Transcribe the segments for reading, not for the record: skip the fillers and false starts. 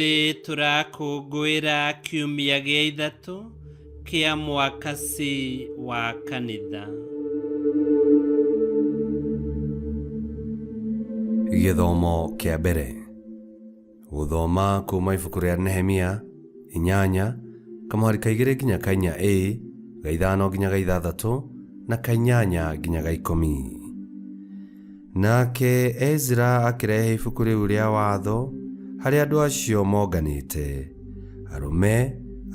Ũmũthĩ tũrakũngũĩra kiumia gĩa ithatũ kĩa mwaka C wa kanitha. Gĩthomo kĩa mbere. Gũthoma kuuma ibuku rĩa Nehemia 8, kamũhari ka igĩrĩ nginya ka inya A, ga ithano nginya ga ithathatũ, na ka inyanya nginya ga ikũmi. Nake Ezra akĩrehe ibuku rĩu rĩa watho harĩ andũ acio monganĩte, arũme,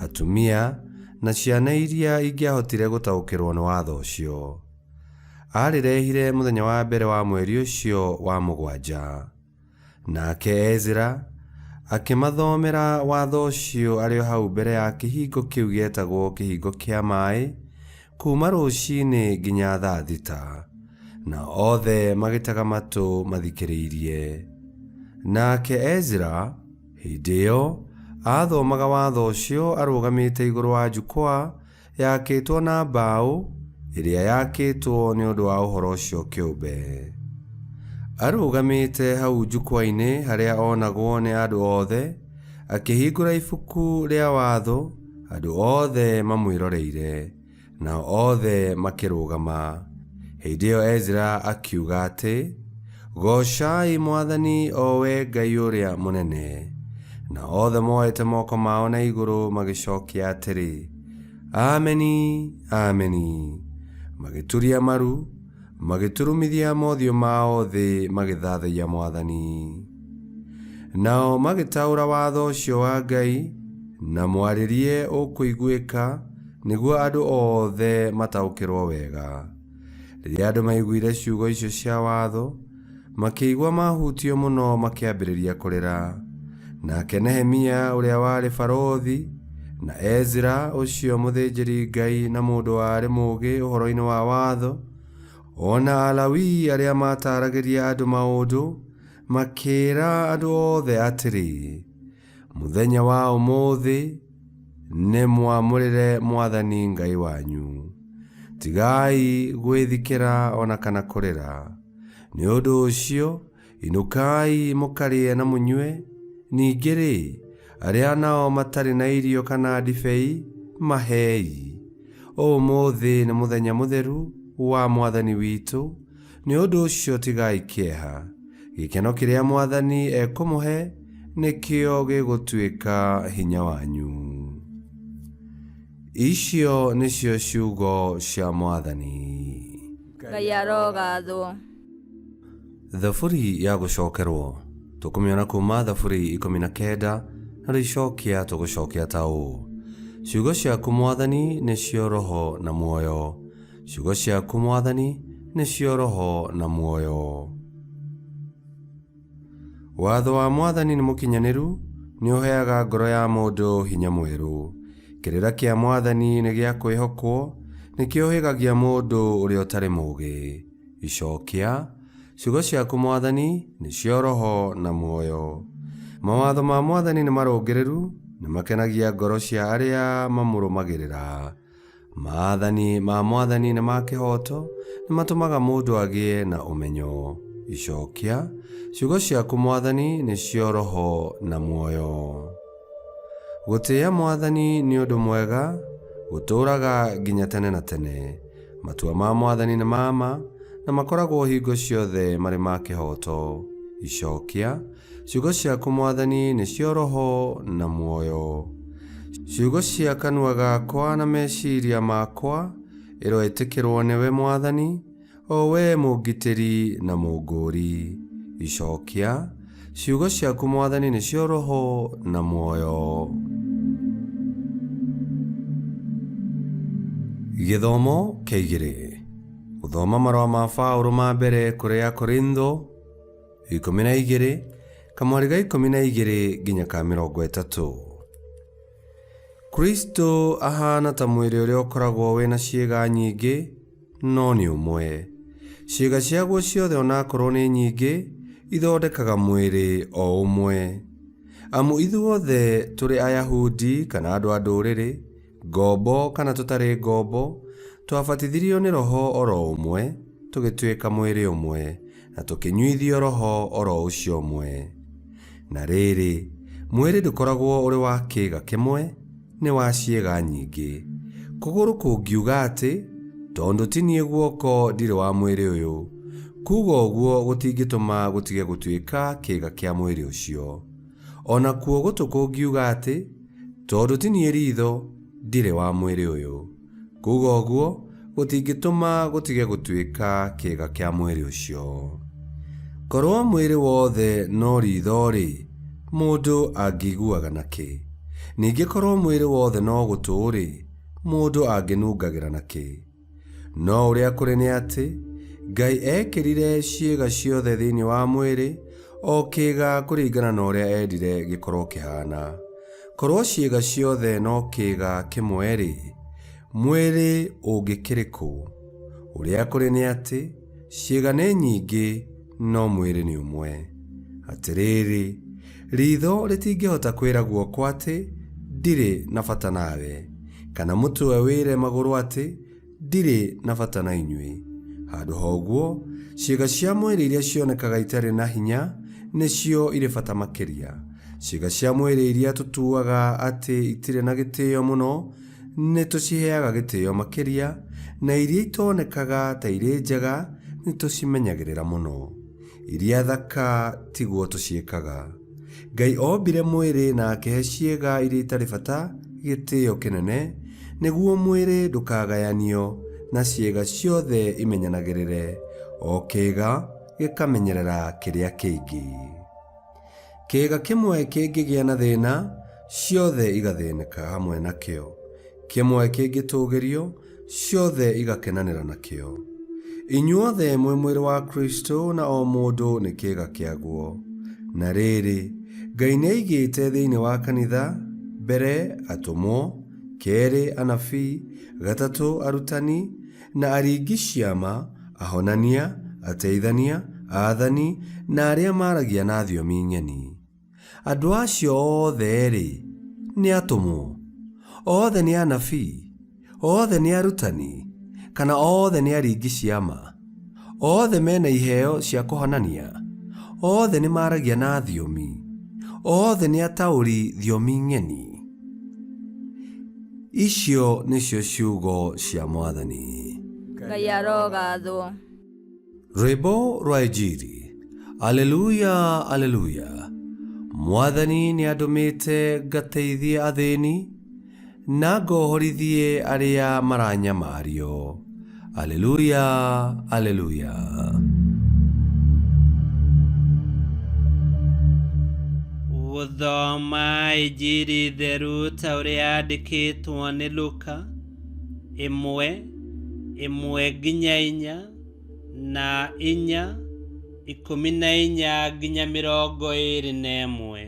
atumia, na ciana iria ingĩahotire gũtaũkĩrũo nĩ watho ũcio. Aarĩrehire mũthenya wa mbere wa mweri ũcio wa mũgwanja. Nake Ezra akĩmathomera watho ũcio arĩ o hau mbere ya kĩhingo kĩu gĩetagwo Kĩhingo kĩa Maĩ, kuuma rũcinĩ nginya thaa thita, na othe magĩtega matũ mathikĩrĩirie. Nake Ezra hĩndĩ ĩyo aathomaga watho ũcio arũgamĩte igũrũ wa jukwaa yakĩtwo na mbaũ, ĩrĩa yakĩtwo nĩ ũndũ wa ũhoro ũcio kĩũmbe. Arũgamĩte hau njukwa-inĩ harĩa onagwo nĩ andũ othe, akĩhingũra ibuku rĩa watho, andũ othe mamwĩroreire, nao othe makĩrũgama. Hĩndĩ ĩyo Ezra akiuga atĩ, Goocai Mwathani o we Ngai ũrĩa mũnene. Na othe moete moko mao na igũrũ magĩcokia atĩrĩ, Ameni, Ameni. Magĩturia maru, magĩturumithia mothiũ mao thĩ magĩthathaiya Mwathani. Nao magĩtaũra watho ũcio wa Ngai na mwarĩrie ũkũiguĩka nĩguo andũ othe mataũkĩrwo wega. Rĩrĩa andũ maiguire ciugo icio cia watho, makĩigua mahutio mũno makĩambĩrĩria kũrĩra. Nake Nehemia ũrĩa warĩ barũthi, na Ezra ũcio mũthĩnjĩri-Ngai na mũndũ warĩ mũũgĩ ũhoro-inĩ wa watho, o na Alawii arĩa maataragĩria andũ maũndũ, makĩĩra andũ othe atĩrĩ, Mũthenya wa ũmũthĩ nĩ mwamũrĩre Mwathani Ngai wanyu. Tigai gwĩthikĩra o na kana kũrĩra. Nĩ ũndũ ũcio, inũkai mũkarĩe na mũnyue. Ningĩ-rĩ, arĩa nao matarĩ na irio kana ndibei, mahei. Ũmũthĩ nĩ mũthenya mũtheru wa Mwathani witũ, Nĩ ũndũ ũcio tigai kĩeha. Gĩkeno kĩrĩa Mwathani ekũmũhe nĩkĩo gĩgũtuĩka hinya wanyu. Icio nĩcio ciugo cia Mwathani. Ngai arogathwo. Thaburi ya gũcokerwo tũkũmĩona kuma Thaburi 19 na rĩcokia tũgũcokia ta ũũ: Ciugo ciaku Mwathani nĩcio roho na muoyo. Ciugo ciaku Mwathani nĩcio roho na muoyo. Watho wa Mwathani nĩ mũkinyanĩru, nĩ ũheaga ngoro ya mũndũ hinya mwerũ. Kĩrĩra kĩa Mwathani nĩ gĩa kwĩhokwo, nĩkĩũhĩgagia mũndũ ũrĩa ũtarĩ mũũgĩ. Icokia, Ciugo ciaku Mwathani nĩcio roho na muoyo. Mawatho ma Mwathani nĩ marũngĩrĩru, nĩ makenagia ngoro cia arĩa mamũrũmagĩrĩra. Maathani ma Mwathani nĩ ma kĩhooto, nĩ matũmaga mũndũ agĩe na ũmenyo. Icokia, Ciugo ciaku Mwathani nĩcio roho na muoyo. Gũtĩĩa Mwathani nĩ ũndũ mwega, gũtũũraga nginya tene na tene. Matua ma Mwathani nĩ ma ma, na makoragwo hingo ciothe marĩ ma kĩhooto. Icokia, Ciugo ciaku Mwathani nĩcio roho na muoyo. Ciugo cia kanua gakwa na meciria makwa iroĩtĩkĩrwo nĩwe Mwathani, o wee mũngitĩri na mũngũũri. Icokia, Ciugo ciaku Mwathani nĩcio roho na muoyo. Gĩthomo kĩa igĩrĩ. Gũthoma marũa ma Paũlũ ma mbere kũrĩ Akorintho 12, kamwari ga 12 nginya ka 30. Kristo ahaana ta mwĩrĩ ũrĩa ũkoragwo wĩ na ciĩga nyingĩ, no nĩ ũmwe. Ciĩga ciaguo ciothe o na akorwo nĩ nyingĩ, ithondekaga mwĩrĩ o ũmwe. Amu ithuothe tũrĩ Ayahudi kana andũ a Ndũrĩrĩ, ngombo kana tũtarĩ ngombo, twabatithirio nĩ Roho o ro ũmwe, tũgĩtuĩka mwĩrĩ ũmwe, na tũkĩnyuithio Roho o ro ũcio ũmwe. Na rĩrĩ, Mwĩrĩ ndũkoragwo ũrĩ wa kĩĩga kĩmwe, nĩ wa ciĩga nyingĩ. Kũgũrũ kũngiuga atĩ, tondũ ti niĩ guoko ndirĩ wa mwĩrĩ ũyũ, kuuga ũguo gũtingĩtũma gũtige gũtuĩka kĩĩga kĩa mwĩrĩ ũcio. O nakuo gũtũ kũngiuga atĩ, tondũ ti niĩ riitho, ndirĩ wa mwĩrĩ ũyũ, kuuga ũguo gũtingĩtũma gũtige gũtuĩka kĩĩga kĩa mwĩrĩ ũcio. Korwo mwĩrĩ wothe no riitho-rĩ, mũndũ angĩiguaga nakĩ? Ningĩ korwo mwĩrĩ wothe no gũtũ-rĩ, mũndũ angĩnungagĩra nakĩ? No ũrĩa kũrĩ nĩ atĩ, Ngai eekĩrire ciĩga ciothe thĩinĩ wa mwĩrĩ, o kĩĩga kũringana na ũrĩa eendire gĩkorwo kĩhaana. Korwo ciĩga ciothe no kĩĩga kĩmwe-rĩ, mwĩrĩ ũngĩkĩrĩ kũ? Ũrĩa kũrĩ nĩ atĩ, ciĩga nĩ nyingĩ, no mwĩrĩ nĩ ũmwe. Atĩrĩrĩ, riitho rĩtingĩhota kwĩra guoko atĩ, ndirĩ na bata nawe, kana mũtwe wĩre magũrũ atĩ, ndirĩ na bata na inyuĩ. Handũ ha ũguo, ciĩga cia mwĩrĩ iria cionekaga itarĩ na hinya nĩcio irĩ bata makĩria. Ciĩga cia mwĩrĩ iria tũtuaga atĩ itirĩ na gĩtĩo mũno nĩ tũciheaga gĩtĩo makĩria, na iria itonekaga ta irĩ njega nĩ tũcimenyagĩrĩra mũno. Iria thaka tiguo tũciĩkaga. Ngai ombire mwĩrĩ na akĩhe ciĩga iria itarĩ bata gĩtĩo kĩnene, nĩguo mwĩrĩ ndũkagayanio na ciĩga ciothe imenyanagĩrĩre, o kĩĩga gĩkamenyerera kĩrĩa kĩngĩ. Kĩĩga kĩmwe kĩngĩgĩa na thĩna, ciothe igathĩnĩka hamwe nakĩo. Kĩmwe kĩngĩtũgĩrio, ciothe igakenanĩra nakĩo. Inyuothe mwĩ mwĩrĩ wa Kristo na o mũndũ nĩ kĩĩga kĩaguo. Na rĩrĩ, Ngai nĩaigĩte thĩinĩ wa kanitha, mbere atũmwo, kerĩ anabii, gatatũ arutani, na aringi ciama, ahonania, ateithania, aathani, na arĩa maragia na thiomi ng'eni. Andũ acio othe-rĩ, nĩ atũmwo? Othe nĩ anabii? Othe nĩ arutani? Kana othe nĩ aringi ciama? Othe mena iheo cia kũhonania? Othe nĩ maragia na thiomi? Othe nĩ ataũri thiomi ng'eni? Icio nĩcio ciugo cia Mwathani. Ngai arogathwo. Rwĩmbo rwa Injiri. Aleluya, aleluya. Mwathani nĩ andũmĩte ngateithie athĩni na ngohorithie arĩa maranyamario. Aleluya, aleluya. Gũthoma Injiri theru ta ũrĩa yandĩkĩtwo nĩ Luka ĩmwe ĩmwe nginya inya na inya 14 nginya 21.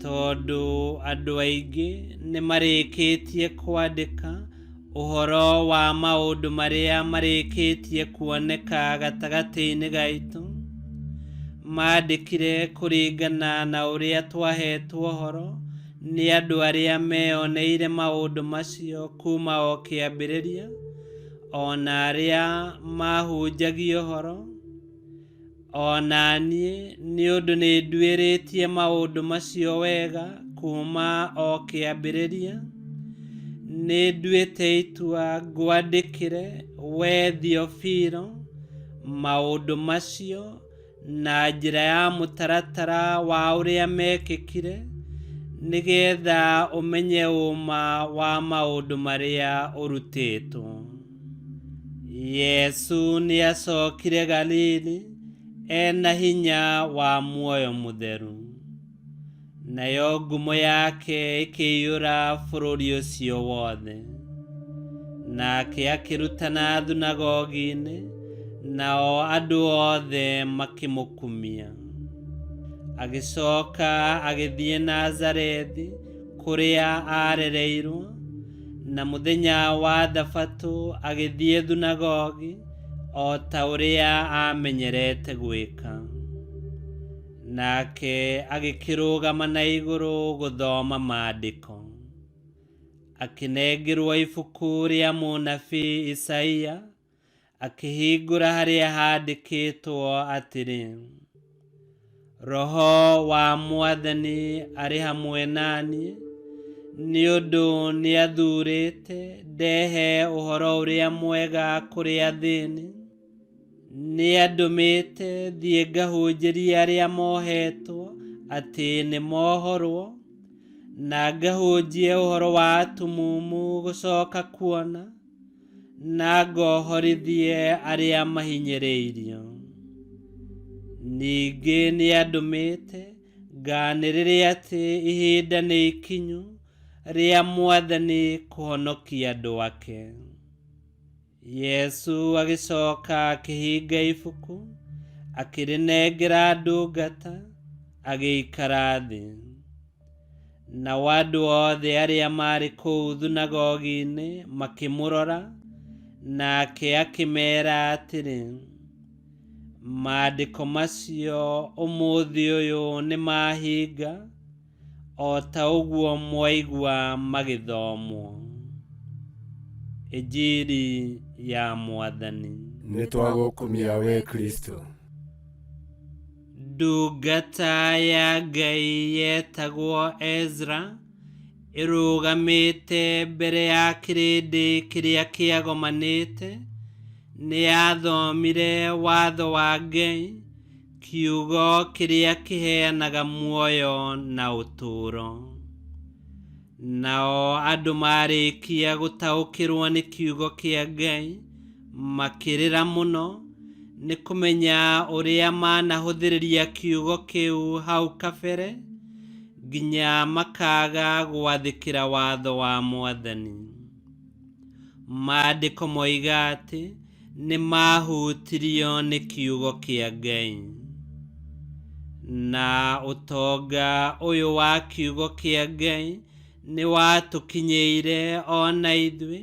Tondũ andũ aingĩ nĩ marĩkĩtie kwandĩka ũhoro wa maũndũ marĩa marĩkĩtie kuoneka gatagatĩ-inĩ gaitũ, maandĩkire kũringana na ũrĩa twahetwo ũhoro nĩ andũ arĩa meyoneire maũndũ macio kuma o kĩambĩrĩria, o na arĩa mahunjagia ũhoro. O na niĩ nĩ ũndũ nĩ nduĩrĩtie maũndũ macio wega kuma o kĩambĩrĩria, nĩ nduĩte itua ngwandĩkĩre we Theofilo maũndũ macio na njĩra ya mũtaratara wa ũrĩa mekĩkire, nĩgetha ũmenye ũma wa maũndũ marĩa ũrutĩtwo. Yesu nĩ acokire Galili ena hinya wa muoyo mũtheru, nayo ngumo yake ĩkĩiyũra bũrũri ũcio wothe. Nake akĩrutana thunagogi-inĩ, nao andũ othe makĩmũkumia. Agĩcoka agĩthiĩ Nazarethi kũrĩa aarereirwo, na mũthenya wa Thabatũ agĩthiĩ thunagogi o ta ũrĩa aamenyerete gwĩka. Nake agĩkĩrũgama na igũrũ gũthoma maandĩko. Akĩnengerwo ibuku rĩa mũnabii Isaia, akĩhingũra harĩa handĩkĩtwo atĩrĩ: Roho wa Mwathani arĩ hamwe naniĩ, nĩ ũndũ nĩathurĩte ndehe ũhoro ũrĩa mwega kũrĩ athĩni. Nĩandũmĩte thiĩ ngahunjĩrie arĩa mohetwo atĩ nĩmohorwo, na ngahunjie ũhoro wa atumumu gũcoka kuona, na ngohorithie arĩa mahinyĩrĩirio. Ningĩ nĩandũmĩte nganĩrĩre atĩ ihinda nĩ ikinyu rĩa Mwathani kũhonokia andũ ake. Yesu agĩcoka akĩhinga ibuku, akĩrĩnengera ndungata, agĩikara thĩ. Nao andũ othe arĩa maarĩ kũu thunagogi-inĩ makĩmũrora, nake akĩmeera atĩrĩ, maandĩko macio ũmũthĩ ũyũ nĩmahinga, o ta ũguo mwaigua magĩthomwo. Injiri ya Mwathani. Nĩ twagũkumia we Kristo. Ndungata ya Ngai yetagwo Ezra ĩrũgamĩte mbere ya kĩrĩndĩ kĩrĩa kĩagomanĩte, nĩyathomire watho wa Ngai, kiugo kĩrĩa kĩheanaga muoyo na ũtũũro. Nao andũ marĩkia gũtaũkĩrwo nĩ kiugo kĩa Ngai, makĩrĩra mũno nĩ kũmenya ũrĩa manahũthĩrĩria kiugo kĩu hau kabere, nginya makaga gwathĩkĩra watho wa Mwathani. Maandĩko moiga atĩ nĩmahutirio nĩ kiugo kĩa Ngai. Na ũtonga ũyũ wa kiugo kĩa Ngai nĩwatũkinyĩire o na ithuĩ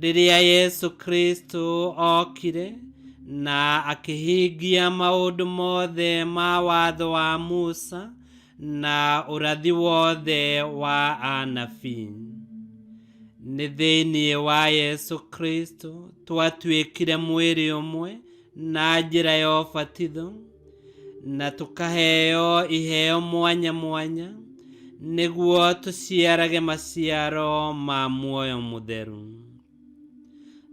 rĩrĩa Yesu Kristo okire na akĩhingia maũndũ mothe ma watho wa Musa na ũrathi wothe wa anabii. Nĩ thĩinĩ wa Yesu Kristo twatuĩkire mwĩrĩ ũmwe na njĩra ya ũbatitho, na tũkaheo iheo mwanya mwanya nĩguo tũciarage maciaro ma muoyo mũtheru.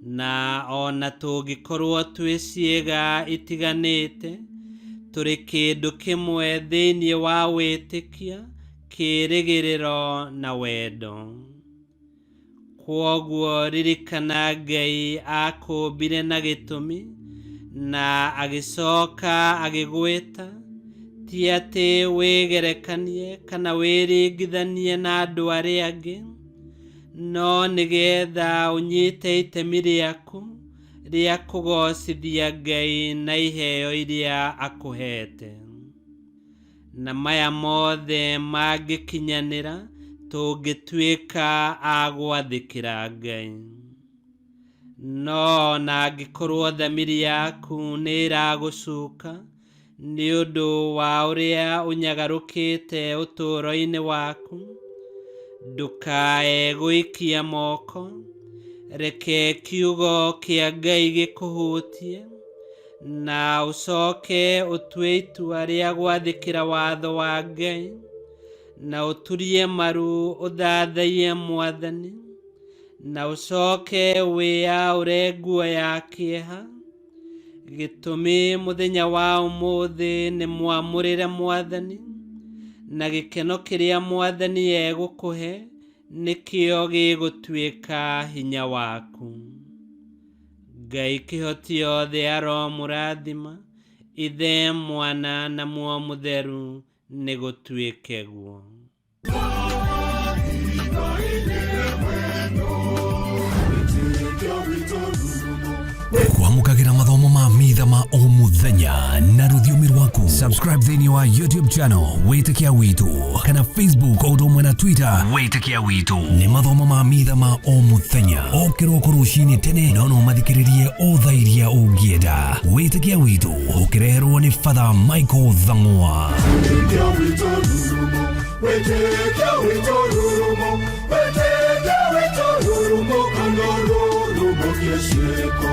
Na ona tũngĩkorwo twĩ ciĩga itiganĩte, tũrĩ kĩndũ kĩmwe thĩinĩ wa wĩtĩkia, kĩĩrĩgĩrĩro na wendo. Kwoguo ririkana Ngai akũmbire na gĩtũmi, na agĩcoka agĩgwĩta, ti atĩ wĩgerekanie kana wĩringithanie na andũ arĩa angĩ, no nĩgetha ũnyite itemi rĩaku rĩa kũgoocithia Ngai na iheo iria akũhete. Na maya mothe mangĩkinyanĩra tũngĩtuĩka a gwathĩkĩra Ngai. No ona angĩkorwo thamiri yaku nĩ ĩragũcuka nĩ ũndũ wa ũrĩa ũnyagarũkĩte ũtũũro-inĩ waku, ndũkae gũikia moko, reke kiugo kĩa Ngai gĩkũhutie, na ũcoke ũtue itua rĩa gwathĩkĩra watho wa Ngai, na ũturie maru ũthathaiye Mwathani, na ũcoke wĩyaũre nguo ya kĩeha. Gĩtũmi mũthenya wa ũmũthĩ nĩ mwamũrĩre Mwathani, na gĩkeno kĩrĩa Mwathani egũkũhe nĩkĩo gĩgũtuĩka hinya waku. Ngai kĩhoti othe aromũrathima, Ithe, Mwana na Muoyo Mũtheru, nĩgũtuĩke guo. Kwamũkagĩra mathomo ma mitha ma o mũthenya na rũthiomi rwaku. Subscribe thĩinĩ wa YouTube channel Wĩtĩkia Witũ kana Facebook o ũndũ ũmwe na Twitter Wĩtĩkia Witũ. Nĩ mathomo ma mitha ma o mũthenya o kĩroko rũcinĩ tene, no no mathikĩrĩrie o thaa iria ũngĩenda. Wĩtĩkia Witũ ũkĩreherwo nĩ Father Michael Thang'wa. Wĩtĩkia witũ rurumo, wĩtĩkia witũ rurumo, wĩtĩkia witũ rurumo, kana rurumo kĩciĩko.